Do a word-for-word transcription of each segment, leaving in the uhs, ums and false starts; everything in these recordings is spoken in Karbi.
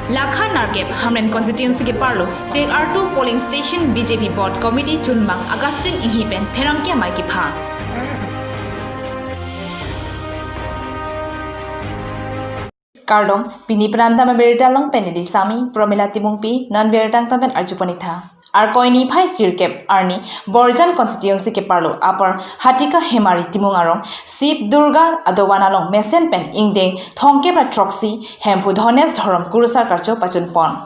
Lakha nerkep Hamren constituency keparlo Chek Artu polling station B J P booth committee chunbang Augustine Inghi pen pherangke amei kepha. Kardom, pini pramdam abirta along pen neli Sami Promila Timungpi, non birta angtan pen arjupon-ik tha. Arkoi niphai sirkep arni Borjan constituency keparlo Upper Hatika Hemari Timung arong Sip Durga adovan along mesen pen ingdeng thomkep ra throksi Hemphu Dhonesh Dhorom kurusar karcho pachunpon.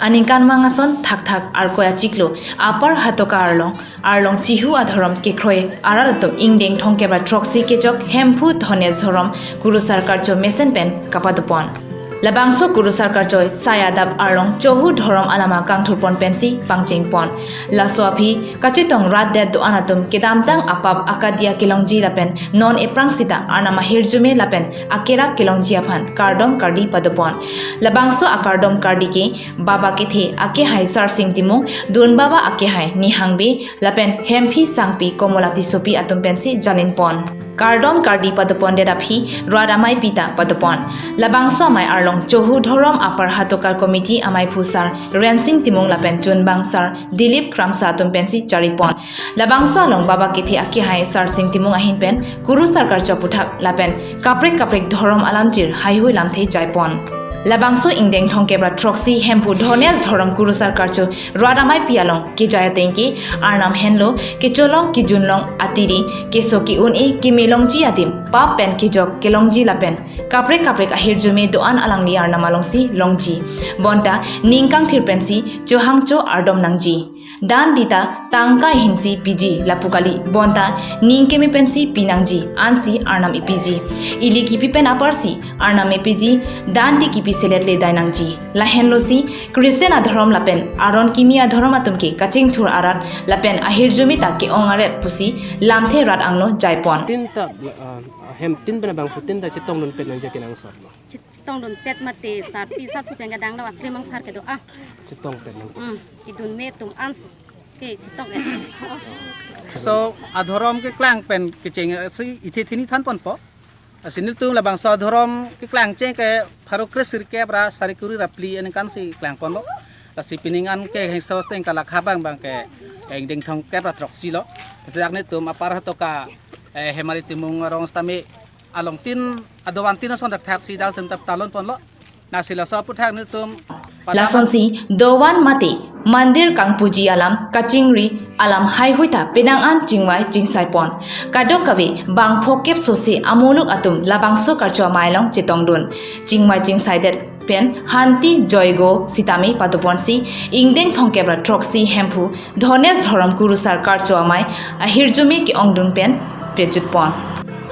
Aningkanvang ason thakthak Arkoi achiklo Upper Hatoka arlong, arlong chihu adhorom kekroi arat atum ingdeng thomkep ra throksi kechok Hemphu Dhonesh Dhorom kurusar karcho mesen pen kapadopon. Labangso kurusar karcho sai adap arlong chohu dhorom alama kangthurpon pensi pangchengpon. Laso aphi kachetong rat det do-an atum kedamtang apap akadia kelongji lapen non ephrang sita Arnam ahirjume lapen akerap kelongji aphan kardom kardi padopon. Labangso akardom kardi ke Baba Kethe akehai Sarsing Timung, Dun Baba akehai Nihang Bey, lapen Hemphi Sangpi Komola Tissopi atum pensi jalinpon. Kardom kardi padopondet aphi rat ameipi ta padopon. Labangso amei arlong chohu dhorom Upper Hatoka committee ameiphu Sar Rensing Timung lapen chunbang Sar Dilip Kramsa atum pensi charipon. Labangso along Baba Kethe akehai Sarsing Timung ahin pen kurusar karcho aputhak lapen kaprek kaprek dhorom alamjir haihui lamthe jaipon. Labangso ingdeng thomkep ra throksi Hemphu Dhonesh Dhorom kurusar karcho rat ameipi along kejai ateng ke Arnam henlo kecholong kejunlong atiri keso ke-un-e kemelongji adim pap pen kejok kelongji lapen kaprek kaprek ahirjume do-an alangli Arnam alongsi longji. Bonta ning kangthir pensi chohangcho ardom nangji. Dan dita tangka ahinsi piji lapu kali, bonta ning keme pensi pinangji, ansi Arnam ipiji. Ili kipi pen aparsi Arnam ipiji, dan di kipi selet ledai nangji. Lahenlosi Christian adhorom lapen aron kimi adhorom atum ke kachingthur arat lapen ahirjume ta ke-ong aret pusi lamthe rat angno jaipon. Tin ta, ah, hem tin pen abangphu tin ta chetongdun pen nangji kenangsot lo. Chet-, chetongdun pet mate sarpi sarpo pen kedang lo akrim angphar kedo ah. Chetong pen nang. Hmm, idun me tum ans ke chetong et. So, adhorom keklang pen kecheng, eh, si ithe thini thanponpo. Asi nelitum labangso adhorom keklang cheng ke pharo kre sirkep ra sari kuri ra phli aningkan si klangponlo. Lasi pining an ke hengso teng kalak habang abang ke ingdeng thomkep ra throksi lo. Sejak nelitum Upper Hatoka, eh, Hemari Timung arong sitame along tin adovan tin ason thakthak si dal tem tap talonponlo. Nasi laso aputhak nelitum padam. Lasonsi dovan mate mandir kangpuji alam kachingri alam haihui ta penang an chingvai chingsaipon. Kadokave bang phokep sose amuluk atum labangso karcho amei along chetongdun. Chingvai chingsaidet pen hanti joigo sitame padoponsi ingdeng thomkep ra throksi Hemphu Dhonesh Dhorom kurusar karcho amei ahirjume ke-ongdun pen pejutpon.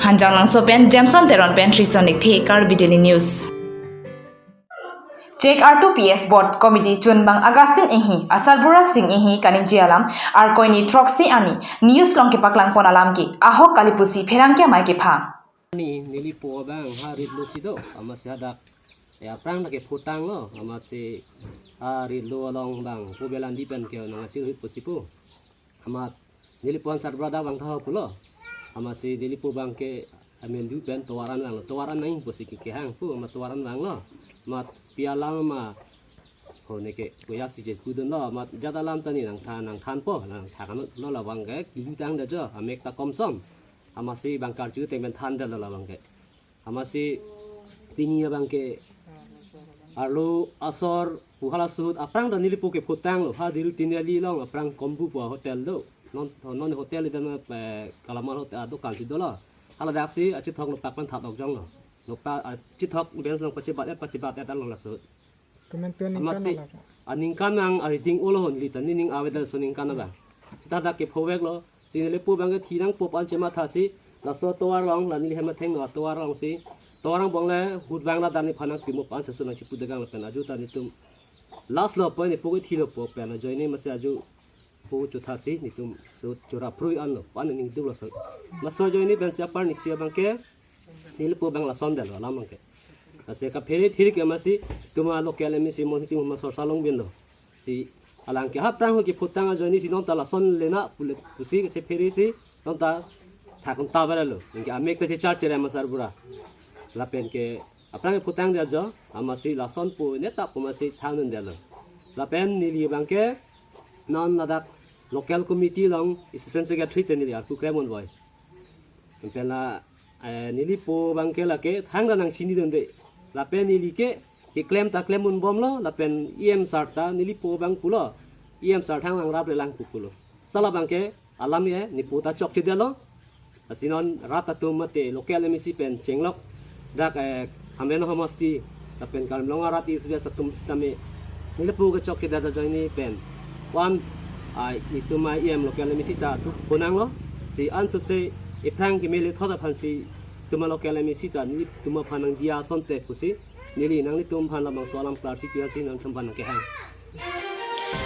Hanjanglangso pen Jameson Teron pen Trison Lekthe, Karbi Daily News. Chek Artu P S Booth Committee chunbang Augustine Inghi, Asarbura Sing Inghi kaningje alam Arkoi ni throksi arni news along kepaklangpon alam ke ahok kali pusi pherangke amei kepha. Ni nelipo abang ha ritlo si do, amatsi hadak, eh, aphrang ta kephotanglo, amatsi ha ritlo along abang pu belan di pen ke nang asi hit pusi pu. Amat nelipo ansar brother abang thaho pulo. Amatsi nelipo abang ke amen du pen tovar an vanglo. Tovar an nang pusi ke kehang pu amat tovar an vanglo. Amat pi alam ma ho ne ke koya si je kudun lo. Amat jat alam ta ne nangthan nangthanpo nangthan lo labang ke kejutang da jo amek ta komsom. Amatsi abang karju te men than da lo labang ke. Amatsi pini abang ke arlo asor pu halaso ahut aphrang ta nelipo kephotanglo. Ha Dil Tinali along aphrang Kombu pu hotel do. Non, non hotel dan, eh, Kalaman hotel adokan si dolo. Haladak si achithok nopak pen thap ok jonglo. Nopak achithok bench along pachibat et pachibat et along laso. Kemen pen ningkan amatsi ala. Aningkan nang ariding olo hon lita ni ning avedal so ningkan abang. Sita dak kephoveklo. Si nelipo abang ke thi nangpo pu an chematha si laso tovar along la neli hem athengno tovar along si tovar angbong le hut vang la dan nephan nangpimo pu an seso nangchipu degang lapen aju ta netum last lo pu nepo ke thilo pu pen ajoine amatsi aju po chotha si netum so chora phrui anlo pu an ning duklo so. Laso ajoine pensi apar ni si abang ke nelipo abang lason dalo alam abang ke. Lasi kaphere thirik amatsi tuma local M A C mo netum ma sor salong bin lo. Si alang ke aphrang ho kephotang ajoine si non ta lason lena pule pusi kachephere si non ta thakon ta bara lo. Ningke amek ta chechar chere amat Asarbura. Lapen ke Aphrang eputang dia jo, amatsi lason pu ne ta pu amatsi thangnun dia lo. Lapen neli abangke non ladak local committee along assistant secretary te neli arpu klem un voi. Lapen la, eh, neli po abangke lake thangta nangchinidunde. Lapen neli ke keklem ta klem un bomlo, lapen E M sir ta neli po abang pulo, E M sir thang nangrap le lang pu pulo. Sala abangke alam ye ne po ta chokche dia lo. Lasi non rat atum mate local M A C pen chenglok dak, eh, Hamren homosti lapen Karbi Anglong arat East West atum sitame neli po kechokche dia ta ajoine pen wan, ah, itum a E M local M A C ta tu ponang lo. Si ansose ephrang kemele thot aphansi itum a local M A C ta nelitum aphan nangdiya asonte pusi neli nanglitum aphan labangso alam klarsi pi asi nangtum aphan nangkehang.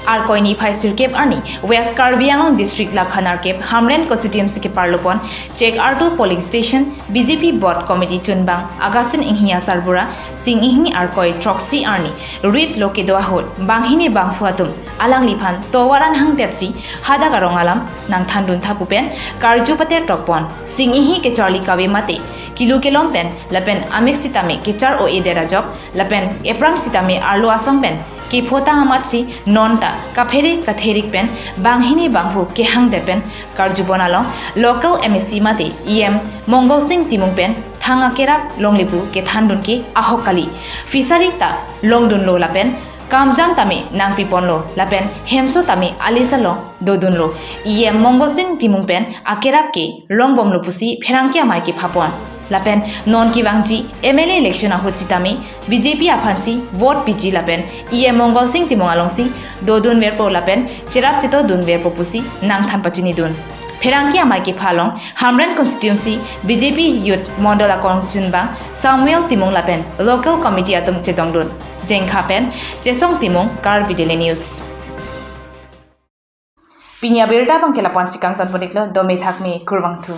Arkoi niphai sirkep arni West Karbi Anglong District lakha nerkep Hamren constituency keparlopon Chekartu polling station B J P booth committee chunbang Augustine Enghee asarbura Sing Enghee arkoi throksi arni rit lo kedo ahut banghini bangphu atum alangliphan tovar an hangdetsi hadak arong alam nangthandun tha pu pen karju pater tokpon. Sing Enghee kecharli kave mate kilu kelom pen lapen amek sitame kechar o-edet ajok lapen ephrang sitame arlo asong pen kepho ta amatsi non ta kaphere katherik pen banghini bangphu kehangdet pen karjupon along local M A C mate E M Mongol Sing Timung pen thang akerap longle pu kethandun ke ahok kali. Fishery ta longdunlo lapen kamjam tame nangpiponlo lapen hemso tame alisa along dodunlo. E M Mongol Sing Timung pen akerap ke longbomlo pusi pherangke amei kephapon. Lapen non kevangji M L A election ahut sitame B J P aphansi vote piji lapen E M Mongol Sing Timung alongsi dodunverpo lapen cherap chetodunverpo pusi nangthan pachinidun. Pherangke amei kepha along Hamren constituency B J P youth mondol akong chunbang Samuel Timung lapen local committee atum chedongdun. Jengkha pen Chesong Timung, Karbi Daily News. Pini abirta abangke la-an si kangton pon-iklo, dome thakme, kurvangthu.